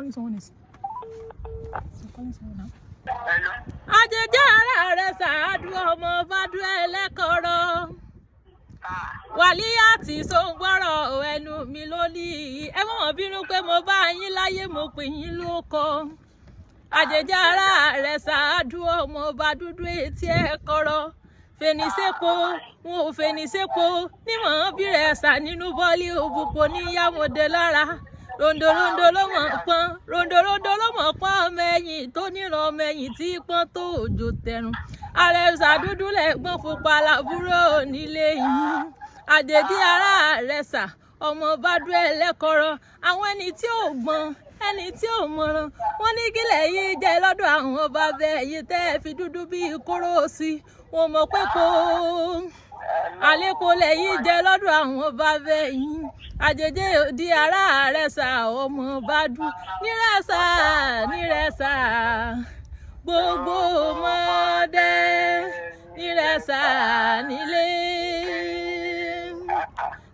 Calling someone is. I'm calling someone now. Hello. Àjèjì ara rẹ̀ ṣáàdù ọmọ bàdú ẹlẹ́kọ̀ọ́rọ̀. Ah, Wàlíyàtì sóńgbọ́rọ̀ ẹnu mi ló ní. Ẹ mọ̀ wọ́n bínú pé mo bá yín láyé, mo pè yín lóko. Àjèjì ara rẹ̀ ṣáàdù ọmọ ọba dúdú etí ẹ̀ kọ̀rọ̀. Fèníṣẹ́po wọn ò fèníṣẹ́po níwọ̀n bí rẹ̀ ṣà nínú bọ́ọ̀lì òbúpo níyàmọ̀dé lára. Rondorondo ló mọ̀ pọ́n, rondorondo ló mọ̀ pọ́n, ọmọ ẹ̀yìn tó níran, ọmọ ẹ̀yìn tí pọ́n tó òjò tẹ̀rùn. Àrẹ̀sà dúdú lẹ̀gbọ́n, pupa làbúrò nílé yìí. Àjèjì ara rẹ̀ sà ọmọ bádú ẹlẹ́kọ̀rọ̀. Àwọn ẹni tí ò gbọ́n, ẹni tí ò mọ̀ràn, wọ́n ní kílẹ̀ yìí jẹ́ lọ́dọ̀ àwọn bàbá ẹ̀yìn tẹ́ ẹ fi dúdú bíi kóró sí. Wọn mọ̀ pé kò àlékò lẹ́yìn jẹ́ lọ́dọ̀ àwọn bàbá ẹ̀yìn. Àjèjì òdi ara rẹ̀ sà ọmọ bádú nírẹ̀sà nírẹ̀sà, gbogbo ọmọdé nírẹ̀sà nílé.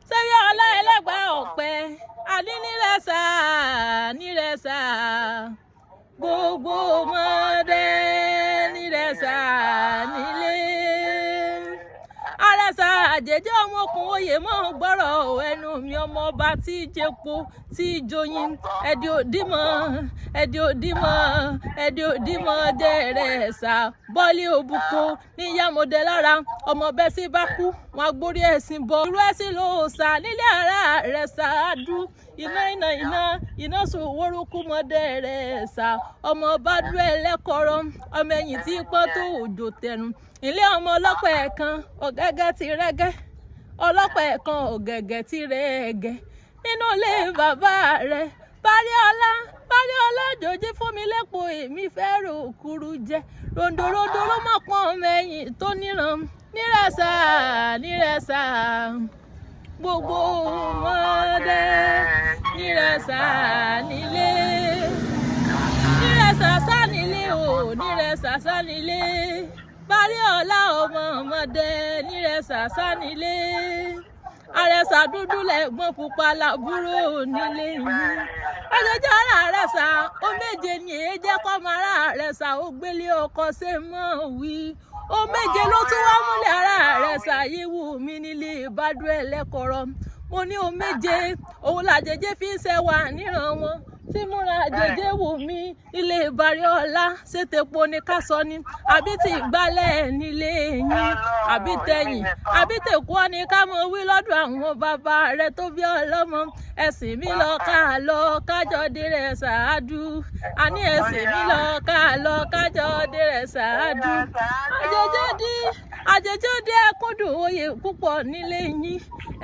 Sẹ́yìn ọlá ẹlẹ́gbàá ọ̀pẹ àní nírẹ̀sà nírẹ̀sà, gbogbo ọmọdé nírẹ̀sà nílé. Àrẹ̀sà àjèjì ọmọkùnrin oyè mọ́ ń gbọ́rọ̀ ẹnu mi, ọmọ ọba tí í jẹpo tí í joyin. Ẹ̀dì òdìmọ̀, ẹ̀dì òdìmọ̀, ẹ̀dì òdìmọ̀ jẹ́rẹ̀ ẹ̀sà bọ́ọ̀lì òbúkọ níyàmọ̀dé lára. Ọmọ bẹ́ẹ̀ sí bá kú, wọn agbórí ẹ̀sìn bọ̀ irú ẹ̀sìn ló sà nílé ara rẹ̀ ṣáájú. Iná iná iná iná sùn wórúkú mọ́dé rẹ̀ sà ọmọ bá dúró ẹlẹ́kọ̀ọ́rọ́, ọmọ ẹ̀yìn tí pọ́n tó òjò tẹ̀rùn. Ilé ọmọ ọlọ́pàá ẹ̀kan ọ̀gẹ́gẹ́ ti rẹ́gẹ́, ọlọ́pàá ẹ̀kan ọ̀gẹ̀gẹ̀ ti rẹ́gẹ́ nínú ilé bàbá rẹ̀. Paríọlá, Paríọlá, jòjì fún mi lẹ́pọ̀, èmi fẹ́ rò kúrú jẹ. Ròǹdòròǹdò ló mọ̀ pọ́n, ọmọ ẹ̀yìn tó níran nírẹ̀sà nírẹ̀sà, gbogbo ọmọdé nírẹ̀sà nílé. Nírẹ̀sà sá nílé o, nírẹ̀sà sá nílé. Paríọlá ọmọ ọmọdé nírẹ̀sà sá nílé. Àrẹ̀sà dúdú lẹ̀gbọ́n, pupa làbúrò nílé yìí. Àjèjì ara àrẹ̀sà ó méje ni èé jẹ́ kọ́mọ ara àrẹ̀sà ó gbélé ọkọ ṣe mọ́ wí. Ó méje ló tún wá múlẹ̀ ara àrẹ̀sà yìí wù mí nílé ìbádùn ẹlẹ́kọ̀ọ́rọ́. Mo ní ó méje òun làjèjì fi ń ṣẹwà níran wọn tí múra. Àjèjì wù mí nílé Ìbàrí-Ọlá, ṣètèpó ni ká sọ ni, àbí ti ìgbálẹ̀ nílé yín, àbí tẹ̀yìn, àbí tèkó ni ká mọ wí lọ́dọ̀ àwọn bàbá rẹ̀ tó bí ọlọ́mọ. Ẹ̀sìn mi lọ ká lọ kájọ dérẹ̀ ṣáájú. Àní ẹ̀sìn mi lọ ká lọ kájọ dérẹ̀ ṣáájú. Àjèjì dí, àjèjì dí ẹkúndùn oyè púpọ̀ nílé yín.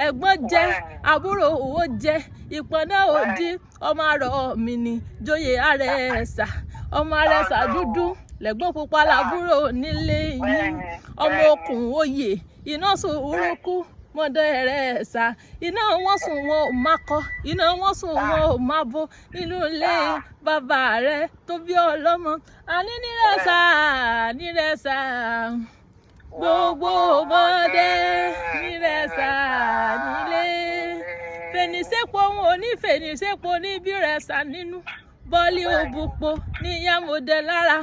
Ẹ̀gbọ́n jẹ, àbúrò òwò jẹ, ìpọ́n náà ò dí. Ọmọ àrọ̀ mi ní joyè àrẹ̀sà, ọmọ àrẹ̀sà dúdú lẹ́gbọ́n, pupa làbúrò nílé yín. Ọmọ okùn oyè iná sùn burúkú mọ́dọ̀ rẹ̀ sà. Iná wọn sùn wọn ò má kọ, iná wọn sùn wọn ò má bo nínú ilé bàbá rẹ̀ tó bí ọlọ́mọ. Àní nírẹ̀sà nírẹ̀sà, gbogbo ọmọdé nírẹ̀sà nílé. Fèníṣẹ́pọ̀ wọn ò ní fèníṣẹ́pọ̀ níbí rẹ̀ sà nínú bọ́ọ̀lì òbúpo níyàmọ̀dé lára.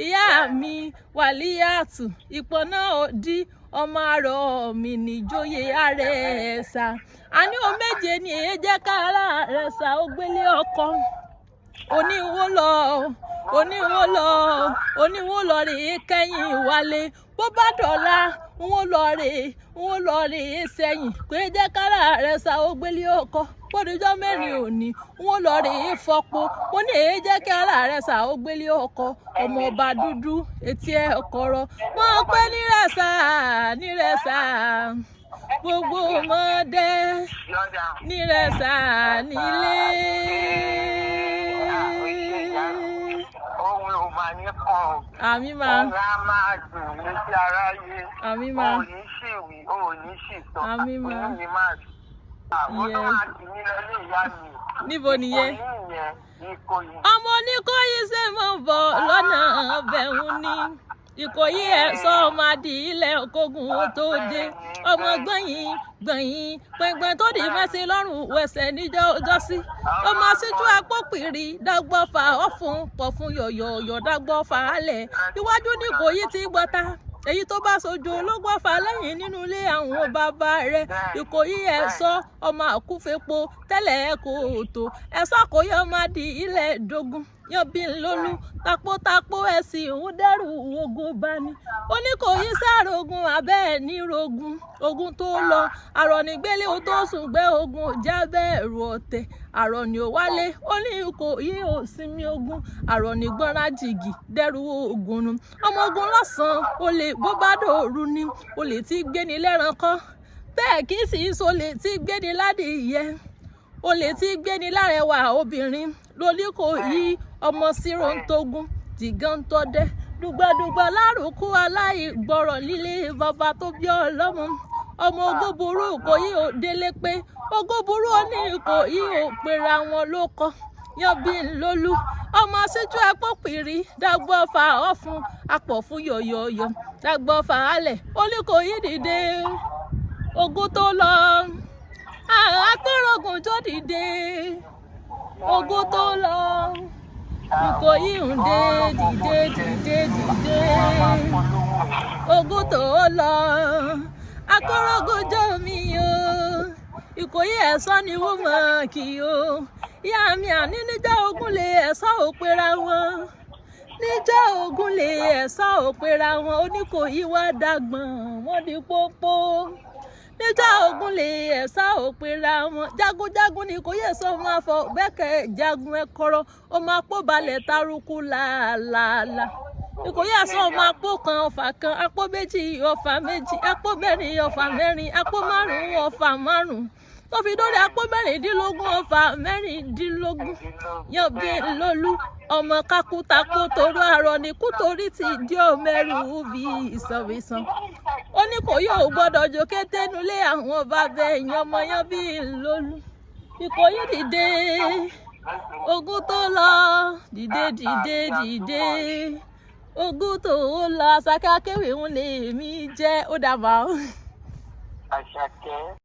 Ìyá mi wàlíyàtù ìpọ́n náà ò dí, ọmọ àrọ̀ mi níjòyè àrẹ̀sà. Àní o méje ni èyí jẹ́ kára àrẹ̀sà ó gbélé ọkọ. Oníwó lọ, oníwó lọ, oníwó lọ rèé kẹ́yìn wálé. Bó bá dọ̀la, n ó lọ rèé, n ó lọ rèé sẹ́yìn pé jẹ́ kára àrẹ̀sà ó gbélé ọkọ. Bódìjọ́ mẹ́rin òní, n ó lọ rèé fọpo. Mo ní èyí jẹ́ kí ara àrẹ̀sà ó gbélé ọkọ. Ọmọ ọba dúdú etí ẹ̀ kọ̀rọ̀ mọ́ pé nírẹ̀sà nírẹ̀sà, gbogbo ọmọdé Yọ̀dà. nírẹ̀sà nílé. Ohun ò máa ní kàn ọ́. Àmì máa. Ohun á máa dùn létí aráyé. Àmì O máa. ò ní ṣì wí, o ò ní ṣì sọ. Àmín mà. Inú mi máa dùn. Àwọn tó Yes. máa dì mí lọ ilé ìyá mi. Níbo nìyẹn? Ìkòyí yẹn, Ìkòyí. Ọmọ oníkóyí ṣe mọ̀ bọ̀ lọ́nà ọbẹ̀hún ni. Ìkòyí ẹ̀ṣọ́ ọmọ adì ilẹ̀ òkògùn ó tó dé. Ọmọ gbọ̀nyìn gbọ̀nyìn gbọ̀ngbọ̀n tó dì mẹ́sìn lọ́rùn wẹ̀sẹ̀ níjọ́ ọjọ́sí. Ọmọ aṣíjú apópìrì dágbọ́fà ọ̀fun pọ̀fun yọ̀yọ̀yọ̀ dágbọ́fà alẹ̀. Iwájú ní Ìkòyí ti gbọ́ta. Èyí tó bá sojú ológbọ́fà lẹ́yìn nínú ilé àwọn bàbá rẹ̀. Ìkòyí ẹ̀ṣọ́ ọmọ àkúfepo tẹ́lẹ̀ kò tó. Ẹ̀ṣọ́ kò yọ ọmọ adì ilẹ̀ dógún. Yanbílólú tapótapó ẹ̀sìn ń dẹ́rù ogun bani. Ó ní kò yí sárogun abẹ́ ẹ̀ ní rogun. Ogun tó lọ, àrọ̀nìgbélé ó tó sùn gbé ogun ò já bẹ́ẹ̀rù ọ̀tẹ̀. Àrọ̀nì ò wálé, ó ní kò yí ò sinmi ogun. Àrọ̀nì gbọ́nra jìgì dẹ́rù ogun nu. Ọmọ ogun lọ́sàn-án, olè bó bá dòru ni, olè tí gbéni lẹ́rankọ́. Bẹ́ẹ̀ kì í sì í solè tí gbéni ládìyẹ. Olè tí gbéni lárẹwà obìnrin lóní kò yí ọmọ síróńtógún jìgàntọdẹ dùgbàdùgbà lárùkù aláìgbọràn líle bàbá tó bí ọlọ́mọ. Ọmọ ogún burú kò yí ò délé pé ogún burú ó ní kò yí ò pera wọn ló kọ. Yanbílólú ọmọ síjú apópìrì dágbọ́fà ọ̀fun apọ̀fun yọ̀yọ̀yọ̀ dágbọ́fà alẹ̀ ó ní kò yí dìde ogun tó lọ. Àtọ́rọ̀gùn tó dìde ogun tó lọ. Ìkòyí ń dé dìde dìde dìde ogun tó lọ. Akọ́rọ́gùn jó mi o. Ìkòyí ẹ̀ṣọ́ ni wọ́n mọ̀ kí o. Ìyá mi àní níjọ́ ogun lè ẹ̀ṣọ́ ò pera wọn. Níjọ́ ogun lè ẹ̀ṣọ́ ò pera wọn. Oníkòyí wá dàgbọ̀n wọ́n di pópó. Níjọ́ ogun lè ẹ̀ṣọ́ ò pera wọn. Jagunjagun ni kò yẹ sọ máa fọ bẹ́kẹ̀ jagun ẹ̀kọ́rọ́. Ó máa pò balẹ̀ taruku làálàálà. Ìkòyí ẹ̀ṣọ́ ọmọ apó kan ọfà kan, apó méjì ọfà méjì, apó mẹ́rin ọfà mẹ́rin, apó márùn-ún ọfà márùn-ún. Tó fi dórí apó 16 ọfà 16. Yanbílólú ọmọ kákútakó torú arọ ní kú torí ti di ọmọ ẹrù bí ìsọ̀bìsàn. Ó ní kò yóò gbọ́dọ̀ jó kété nulẹ̀ àwọn bàbá ẹ̀yìn ọmọ Yanbílólú. Ìkòyí dìde ogun tó lọ dìde dìde dìde ogun tó lọ. Àṣàkẹ́ akéwì ń lè mí jẹ́ ó dàbà. Àṣàkẹ́.